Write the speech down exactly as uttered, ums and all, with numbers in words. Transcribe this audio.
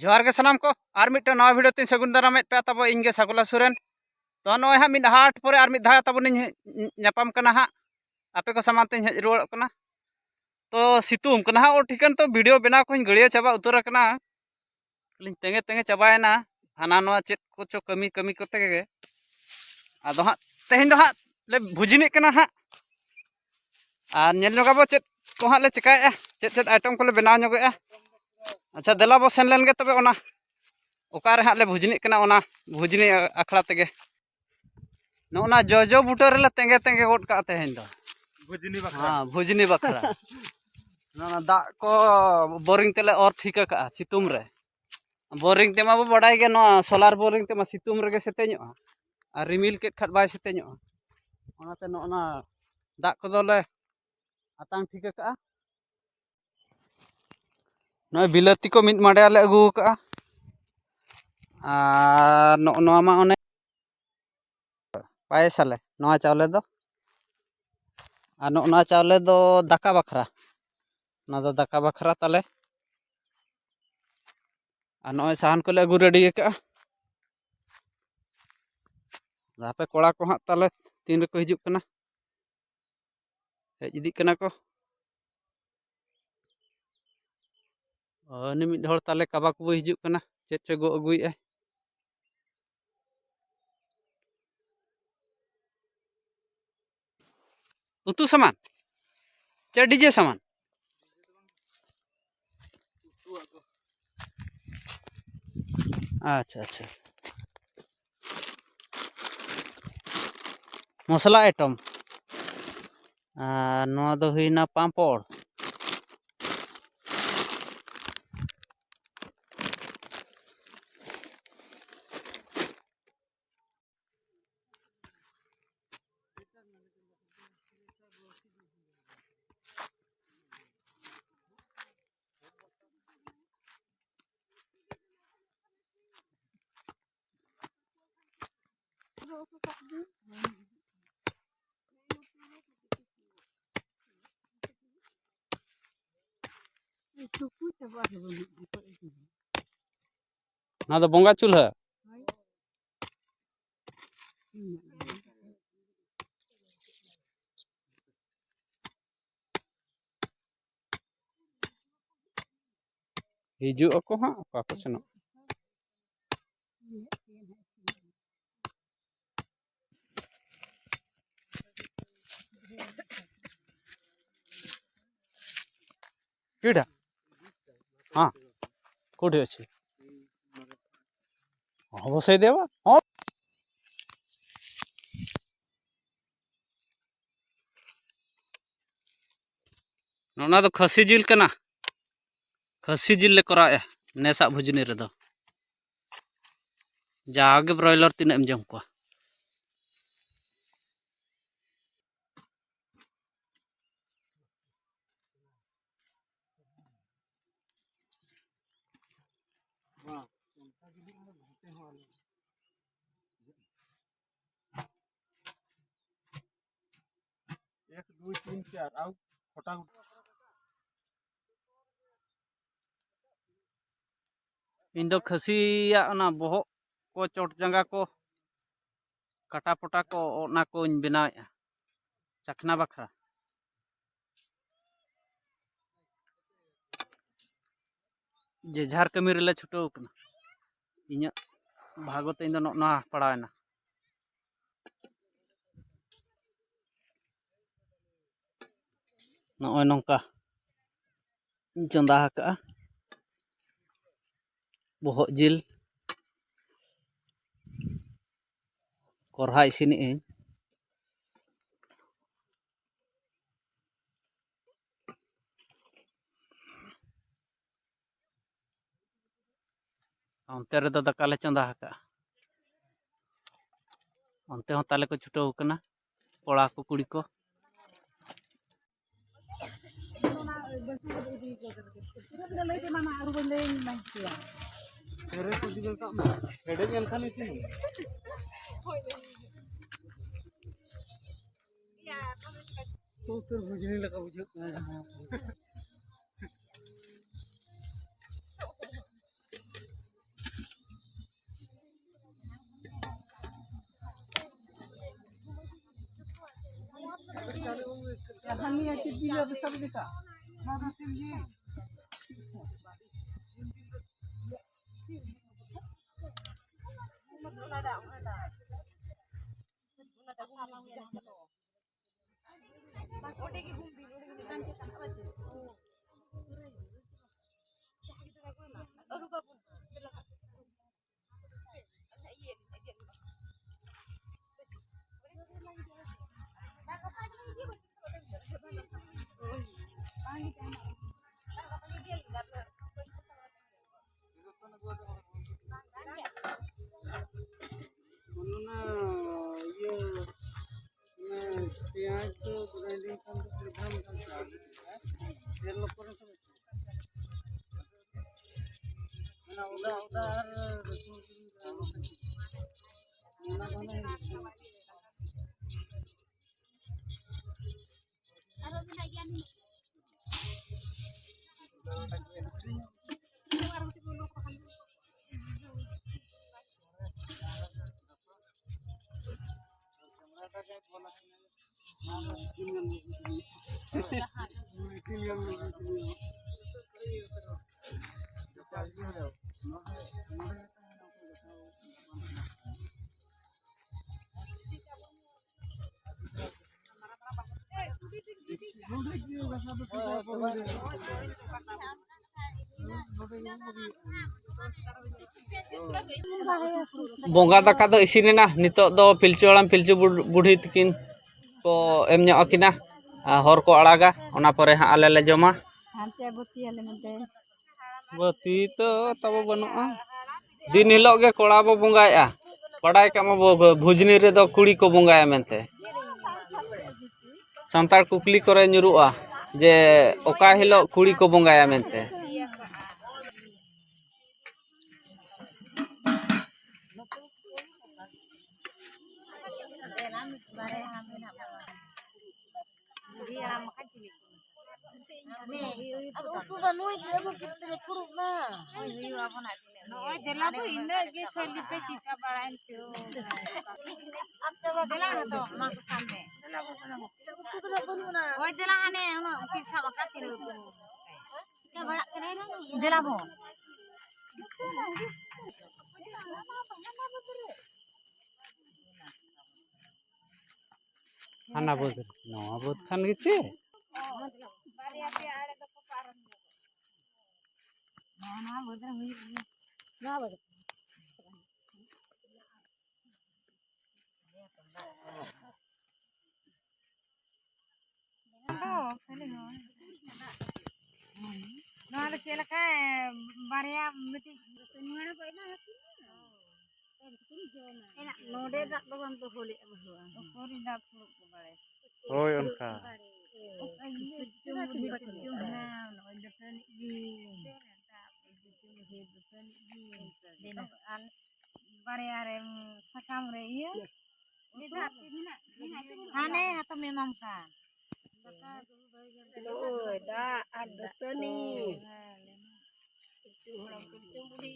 ᱡᱚᱦᱟᱨ ᱜᱮ ᱥᱟᱱᱟᱢ ᱠᱚ, ᱟᱨ ᱢᱤᱫᱴᱟᱝ ᱱᱟᱣᱟ video ᱛᱤᱧ ᱥᱟᱹᱜᱩᱱ ᱫᱟᱨᱟᱢᱮᱫ ᱯᱮᱭᱟ ᱛᱟᱵᱚ, ᱤᱧ ᱜᱮ ᱥᱟᱜᱩᱞᱟ ᱥᱚᱨᱮᱱ᱾ ᱛᱚ ᱱᱚᱜᱼᱚᱭ ᱦᱟᱸᱜ ᱢᱤᱫ ᱦᱟᱴ ᱯᱚᱨᱮ ᱟᱨ ᱢᱤᱫ ᱫᱷᱟᱣ ᱛᱟᱵᱚᱱᱤᱧ ᱧᱟᱯᱟᱢ ᱠᱟᱱᱟ ᱦᱟᱸᱜ, ᱟᱯᱮ ᱠᱚ ᱥᱟᱢᱟᱝ ᱛᱮᱧ ᱦᱮᱡ ᱨᱩᱣᱟᱹᱲᱚᱜ ᱠᱟᱱᱟ᱾ ᱛᱚ ᱥᱤᱛᱩᱝ ᱠᱟᱱᱟ ᱦᱟᱸᱜ, ᱳ ᱴᱷᱤᱠᱟᱹᱱ ᱛᱚ video ᱵᱮᱱᱟᱣ ᱠᱚᱧ ᱜᱟᱹᱲᱭᱟᱹ ᱪᱟᱵᱟ ᱩᱛᱟᱹᱨ ᱟᱠᱟᱱᱟ᱾ ᱞᱤᱧ ᱛᱮᱸᱜᱮ ᱛᱮᱸᱜᱮ ᱪᱟᱵᱟᱭᱮᱱᱟ, ᱦᱟᱱᱟ ᱱᱚᱣᱟ ᱪᱮᱫ ᱠᱚᱪᱚ ᱠᱟᱹᱢᱤ ᱠᱟᱹᱢᱤ ᱠᱚᱛᱮ ᱜᱮ᱾ ᱟᱫᱚ ᱦᱟᱸᱜ ᱛᱮᱦᱮᱧ ᱫᱚ ᱦᱟᱸᱜ ᱞᱮ ᱵᱷᱩᱡᱤᱱᱤᱜ ᱠᱟᱱᱟ ᱦᱟᱸᱜ, ᱟᱨ ᱧᱮᱞ ᱧᱚᱜᱟᱵᱚ ᱪᱮᱫ ᱠᱚ ᱦᱟᱸᱜ ᱞᱮ ᱪᱮᱠᱟᱭᱮᱫᱼᱟ, ᱪᱮᱫ ᱪᱮᱫ item ᱠᱚᱞᱮ ᱵᱮᱱᱟᱣ ᱧᱚᱜᱮᱜᱼᱟ᱾ ᱟᱪᱪᱷᱟ, ᱫᱮᱞᱟ ᱵᱚ ᱥᱮᱱ ᱞᱮᱱ ᱜᱮ ᱛᱚᱵᱮ ᱚᱱᱟ ᱚᱠᱟᱨᱮ ᱦᱟᱸᱜ ᱞᱮ ᱵᱷᱩᱡᱽᱱᱤᱜ ᱠᱟᱱᱟ, ᱚᱱᱟ ᱵᱷᱩᱡᱽᱱᱤ ᱟᱠᱷᱲᱟ ᱛᱮᱜᱮ᱾ ᱱᱚᱜᱼᱚ ᱱᱟ ᱡᱚᱡᱚ ᱵᱩᱴᱟᱹ ᱨᱮᱞᱮ ᱛᱮᱸᱜᱮ ᱛᱮᱸᱜᱮ ᱜᱚᱫ ᱠᱟᱜᱼᱟ ᱛᱮᱦᱮᱧ ᱫᱚ᱾ ᱵᱷᱩᱡᱽᱱᱤ ᱵᱟᱠᱷᱨᱟ᱾ ᱦᱮᱸ, ᱵᱷᱩᱡᱽᱱᱤ ᱵᱟᱠᱷᱨᱟ᱾ ᱱᱚᱣᱟ ᱫᱟᱜ ᱠᱚ boring ᱛᱮᱞᱮ ᱚᱨ ᱴᱷᱤᱠ ᱟᱠᱟᱜᱼᱟ ᱥᱤᱛᱩᱝ ᱨᱮ᱾ Boring ᱛᱮᱢᱟ ᱵᱚ ᱵᱟᱰᱟᱭ ᱜᱮ, ᱱᱚᱣᱟ solar boring ᱛᱮᱢᱟ ᱥᱤᱛᱩᱝ ᱨᱮᱜᱮ ᱥᱮᱛᱮᱧᱚᱜᱼᱟ, ᱟᱨ ᱨᱤᱢᱤᱞ ᱠᱮᱫ ᱠᱷᱟᱱ ᱵᱟᱭ ᱥᱮᱛᱮᱧᱚᱜᱼᱟ᱾ ᱚᱱᱟᱛᱮ ᱱᱚᱜᱼᱚ ᱱᱟ ᱫᱟᱜ ᱠᱚᱫᱚᱞᱮ ᱟᱛᱟᱝ ᱴᱷᱤᱠ ᱟᱠᱟᱜᱼᱟ᱾ ᱱᱚᱜᱼᱚᱭ ᱵᱤᱞᱟᱹᱛᱤ ᱠᱚ ᱢᱤᱫ ᱢᱟᱰᱮᱭᱟ ᱞᱮ ᱟᱹᱜᱩ ᱟᱠᱟᱜᱼᱟ᱾ ᱟᱨ ᱱᱚᱜᱼᱚ ᱱᱚᱣᱟ ᱢᱟ ᱚᱱᱮ ᱯᱟᱭᱮᱥ ᱟᱞᱮ ᱱᱚᱣᱟ ᱪᱟᱣᱞᱮ ᱫᱚ᱾ ᱟᱨ ᱱᱚᱜᱼᱚ ᱱᱚᱣᱟ ᱪᱟᱣᱞᱮ ᱫᱚ ᱫᱟᱠᱟ ᱵᱟᱠᱷᱨᱟ, ᱚᱱᱟ ᱫᱚ ᱫᱟᱠᱟ ᱵᱟᱠᱷᱨᱟ ᱛᱟᱞᱮ᱾ ᱟᱨ ᱱᱚᱜᱼᱚᱭ ᱥᱟᱦᱟᱱ ᱠᱚᱞᱮ ᱟᱹᱜᱩ ready ᱟᱠᱟᱜᱼᱟ᱾ ᱟᱫᱚ ᱦᱟᱯᱮ ᱠᱚᱲᱟ ᱠᱚ ᱦᱟᱸᱜ ᱛᱟᱞᱮ ᱛᱤᱱ ᱨᱮᱠᱚ ᱦᱤᱡᱩᱜ ᱠᱟᱱᱟ᱾ ᱦᱮᱡ ᱤᱫᱤᱜ ᱠᱟᱱᱟ ᱠᱚ᱾ ᱚ, ᱩᱱᱤ ᱢᱤᱫ ᱦᱚᱲ ᱛᱟᱞᱮ ᱠᱟᱵᱟ ᱠᱚᱵᱚᱭ ᱦᱤᱡᱩᱜ ᱠᱟᱱᱟ, ᱪᱮᱫ ᱪᱚᱭ ᱜᱚᱜ ᱟᱹᱜᱩᱭᱮᱫᱼᱟᱭ᱾ ᱩᱛᱩ ᱥᱟᱢᱟᱱ ᱪᱮ DJ ᱥᱟᱢᱟᱱ? ᱟᱪᱪᱷᱟ, ᱟᱪᱪᱷᱟ᱾ ᱢᱚᱥᱞᱟ item᱾ ᱟᱨ ᱱᱚᱣᱟ ᱫᱚ ᱦᱩᱭᱱᱟ ᱯᱟᱸᱯᱚᱲ᱾ ᱚᱱᱟ ᱫᱚ ᱵᱚᱸᱜᱟ ᱪᱩᱞᱦᱟᱹ᱾ ᱦᱤᱡᱩᱜ ᱟᱠᱚ ᱦᱟᱸᱜ, ᱚᱠᱟ ᱠᱚ ᱥᱮᱱᱚᱜ᱾ କିଟା? ହଁ, କୋଉଠି ଅଛି? ହଁ, ବସେଇ ଦେବା। ହଁ। ᱚᱱᱟ ᱫᱚ ᱠᱷᱟᱹᱥᱤ ᱡᱤᱞ ᱠᱟᱱᱟ᱾ ᱠᱷᱟᱹᱥᱤ ᱡᱤᱞ ᱞᱮ ᱠᱚᱨᱟᱣᱮᱫᱼᱟ ᱱᱮᱥᱟᱜ ᱵᱷᱩᱡᱽᱱᱤ ᱨᱮᱫᱚ᱾ ᱡᱟᱜᱮ broiler ᱛᱤᱱᱟᱹᱜ ᱮᱢ ᱡᱚᱢ ᱠᱚᱣᱟ᱾ एक, दुई, तीन, चार, आउ छोटा। ᱤᱧ ᱫᱚ ᱠᱷᱟᱹᱥᱤᱭᱟᱜ ᱚᱱᱟ ᱵᱚᱦᱚᱜ ᱠᱚ, ᱪᱚᱴ ᱡᱟᱸᱜᱟ ᱠᱚ, ᱠᱟᱴᱟ ᱯᱚᱴᱟ ᱠᱚ, ᱚᱱᱟ ᱠᱚᱧ ᱵᱮᱱᱟᱣᱮᱫᱼᱟ ᱪᱟᱠᱷᱱᱟ ᱵᱟᱠᱷᱨᱟ᱾ ᱡᱮ ᱡᱟᱨ ᱠᱟᱹᱢᱤ ᱨᱮᱞᱮ ᱪᱷᱩᱴᱟᱹᱣ ᱠᱟᱱᱟ᱾ ᱤᱧᱟᱹᱜ ᱵᱷᱟᱜᱚ ᱛᱮ ᱤᱧ ᱫᱚ ᱱᱚᱜᱼᱚ ᱱᱚᱣᱟ ᱯᱟᱲᱟᱣᱮᱱᱟ᱾ ᱱᱚᱜᱼᱚᱭ ᱱᱚᱝᱠᱟ ᱤᱧ ᱪᱚᱸᱫᱟ ᱟᱠᱟᱫᱼᱟ ᱵᱚᱦᱚᱜ ᱡᱤᱞ᱾ ᱠᱚᱨᱦᱟ ᱤᱥᱤᱱᱮᱜ ᱟᱹᱧ᱾ ᱚᱱᱛᱮ ᱨᱮᱫᱚ ᱫᱟᱠᱟ ᱞᱮ ᱪᱚᱸᱫᱟ ᱟᱠᱟᱫᱼᱟ᱾ ᱚᱱᱛᱮ ᱦᱚᱸ ᱛᱟᱞᱮ ᱠᱚ ᱪᱷᱩᱴᱟᱹᱣ ᱟᱠᱟᱱᱟ, ᱠᱚᱲᱟ ᱠᱚ ᱠᱩᱲᱤ ᱠᱚ᱾ ᱦᱮᱰᱮᱡ ᱮᱱᱠᱷᱟᱱ ᱤᱥᱤᱱ᱾ ᱛᱚ ᱩᱛᱟᱹᱨ ᱵᱷᱩᱡᱽᱱᱤ ᱞᱮᱠᱟ ᱵᱩᱡᱷᱟᱹᱜ ᱠᱟᱱᱟ ᱡᱟᱦᱟᱸ᱾ ᱚᱱᱟ ᱤᱭᱟᱹ, ᱚᱱᱟ ᱯᱮᱸᱭᱟᱡᱽ ᱫᱚ grinding ᱠᱷᱟᱱ ᱫᱚ ᱯᱩᱨᱟᱹ ᱫᱷᱟᱢ ᱫᱷᱟᱢ ᱪᱟᱣᱞᱮ ᱦᱩᱭᱩᱜᱼᱟ᱾ ᱰᱮᱲ ᱞᱚᱠᱷᱚ ᱨᱮ ᱥᱚᱢᱚᱭ᱾ ᱚᱱᱟ ᱚᱫᱟ, ᱚᱫᱟ ᱟᱨ ᱨᱟᱹᱥᱩᱱ ᱠᱚ ᱚᱱᱟ ᱫᱚ ᱦᱟᱱᱮ ᱵᱚᱸᱜᱟ ᱫᱟᱠᱟ ᱫᱚ ᱤᱥᱤᱱ ᱮᱱᱟ᱾ ᱱᱤᱛᱚᱜ ᱫᱚ ᱯᱤᱞᱪᱩ ᱦᱟᱲᱟᱢ ᱯᱤᱞᱪᱩ ᱵᱩᱰ-, ᱵᱩᱰᱷᱤ ᱛᱟᱹᱠᱤᱱ ᱠᱚ ᱮᱢ ᱧᱚᱜ ᱟᱹᱠᱤᱱᱟ᱾ ᱟᱨ ᱦᱚᱨ ᱠᱚ ᱟᱲᱟᱜᱟ, ᱚᱱᱟ ᱯᱚᱨᱮ ᱦᱟᱸᱜ ᱟᱞᱮ ᱞᱮ ᱡᱚᱢᱟ᱾ ᱦᱟᱱᱛᱮ ᱵᱟᱹᱛᱤᱭᱟᱞᱮ ᱢᱮᱱᱛᱮ᱾ ᱵᱟᱹᱛᱤ ᱛᱚ ᱛᱟᱵᱚ ᱵᱟᱹᱱᱩᱜᱼᱟ᱾ ᱫᱤᱱ ᱦᱤᱞᱳᱜ ᱜᱮ ᱠᱚᱲᱟ ᱵᱚ ᱵᱚᱸᱜᱟᱭᱮᱜᱼᱟ᱾ ᱵᱟᱰᱟᱭ ᱠᱟᱜ ᱢᱟ ᱵᱚ, ᱵᱷᱩᱡᱽᱱᱤ ᱨᱮᱫᱚ ᱠᱩᱲᱤ ᱠᱚ ᱵᱚᱸᱜᱟᱭᱟ ᱢᱮᱱᱛᱮ᱾ ᱥᱟᱱᱛᱟᱲ ᱠᱩᱠᱞᱤ ᱠᱚᱨᱮ ᱧᱩᱨᱩᱜᱼᱟ ᱡᱮ ᱚᱠᱟ ᱦᱤᱞᱳᱜ ᱠᱩᱲᱤ ᱠᱚ ᱵᱚᱸᱜᱟᱭᱟ ᱢᱮᱱᱛᱮ᱾ ᱟᱫᱚ ᱩᱛᱩ ᱫᱚ ᱱᱩᱭ ᱜᱮ ᱟᱹᱜᱩ ᱠᱮᱫ ᱛᱮ ᱯᱷᱩᱲᱩᱜ ᱢᱟ᱾ ᱦᱩᱭᱩᱜ ᱟᱵᱚᱱ ᱦᱟᱸᱜ ᱛᱤᱱᱟᱹᱜ ᱱᱚᱜᱼᱚᱭ ᱫᱮᱞᱟ ᱵᱚ, ᱤᱱᱟᱹᱜ ᱜᱮ ᱠᱷᱟᱹᱞᱤ ᱯᱮ ᱪᱤᱠᱟ ᱵᱟᱲᱟᱭ ᱪᱚ᱾ ᱫᱮᱞᱟ ᱦᱟᱛᱟᱣ, ᱚᱱᱟ ᱠᱚ ᱥᱟᱢᱱᱮ᱾ ᱦᱳᱭ, ᱫᱮᱞᱟ ᱦᱟᱱᱮ ᱩᱱᱟᱹᱜ ᱩᱱᱠᱤᱱ ᱥᱟᱵ ᱟᱠᱟᱫ ᱛᱤᱱᱟᱹᱜ ᱩᱛᱩ᱾ ᱫᱮᱞᱟ ᱵᱚ᱾ ᱦᱟᱱᱟ ᱵᱟᱹᱫᱽ, ᱱᱚᱣᱟ ᱵᱟᱹᱫᱽ ᱠᱷᱟᱱ ᱜᱮ ᱪᱮ? ᱵᱟᱨᱭᱟ ᱯᱮᱭᱟ ᱟᱲᱮ ᱫᱚᱠᱚ ᱯᱟᱨᱚᱢ ᱧᱚᱜᱚᱜ᱾ ᱱᱚᱣᱟ, ᱱᱚᱣᱟ ᱵᱟᱹᱫᱽ ᱨᱮ ᱦᱩᱭᱩᱜ ᱜᱮᱭᱟ᱾ ᱱᱚᱣᱟ ᱵᱟᱹᱫᱽ᱾ ᱟᱫᱚ ᱠᱷᱟᱹᱞᱤ ᱦᱚᱸ᱾ ᱱᱚᱣᱟ ᱫᱚ ᱪᱮᱫ ᱞᱮᱠᱟ, ᱵᱟᱨᱭᱟ ᱢᱤᱫᱴᱤᱡ ᱱᱚᱰᱮ ᱫᱟᱜ ᱫᱚ ᱵᱟᱝ ᱫᱚᱦᱚ ᱞᱮᱜᱼᱟ ᱵᱟᱹᱦᱩᱣᱟ᱾ ᱩᱠᱩᱨᱤ ᱫᱟᱜ ᱯᱷᱩᱲᱩᱜ ᱠᱚ ᱵᱟᱲᱟᱭᱟ᱾ ᱦᱳᱭ, ᱚᱱᱠᱟ᱾ ᱦᱮᱸ, ᱱᱚᱜᱼᱚᱭ ᱫᱟᱹᱛᱟᱹᱱᱤ ᱜᱮ᱾ ᱫᱟᱜ ᱫᱟᱹᱛᱟᱹᱱᱤ ᱜᱮ᱾ ᱫᱤᱱᱟᱹᱢ ᱟᱨ ᱵᱟᱨᱭᱟ ᱨᱮ ᱥᱟᱠᱟᱢ ᱨᱮ ᱤᱭᱟᱹ᱾ ᱦᱟᱱᱮ ᱦᱟᱛᱚᱢ ᱮᱢᱟᱢ ᱠᱟᱱ᱾ ᱱᱚᱜᱼᱚᱭ ᱫᱟᱜ ᱟᱨ ᱫᱟᱹᱛᱟᱹᱱᱤ᱾ ᱯᱤᱞᱪᱩ ᱦᱟᱲᱟᱢ, ᱯᱤᱞᱪᱩ ᱵᱩᱲᱦᱤ᱾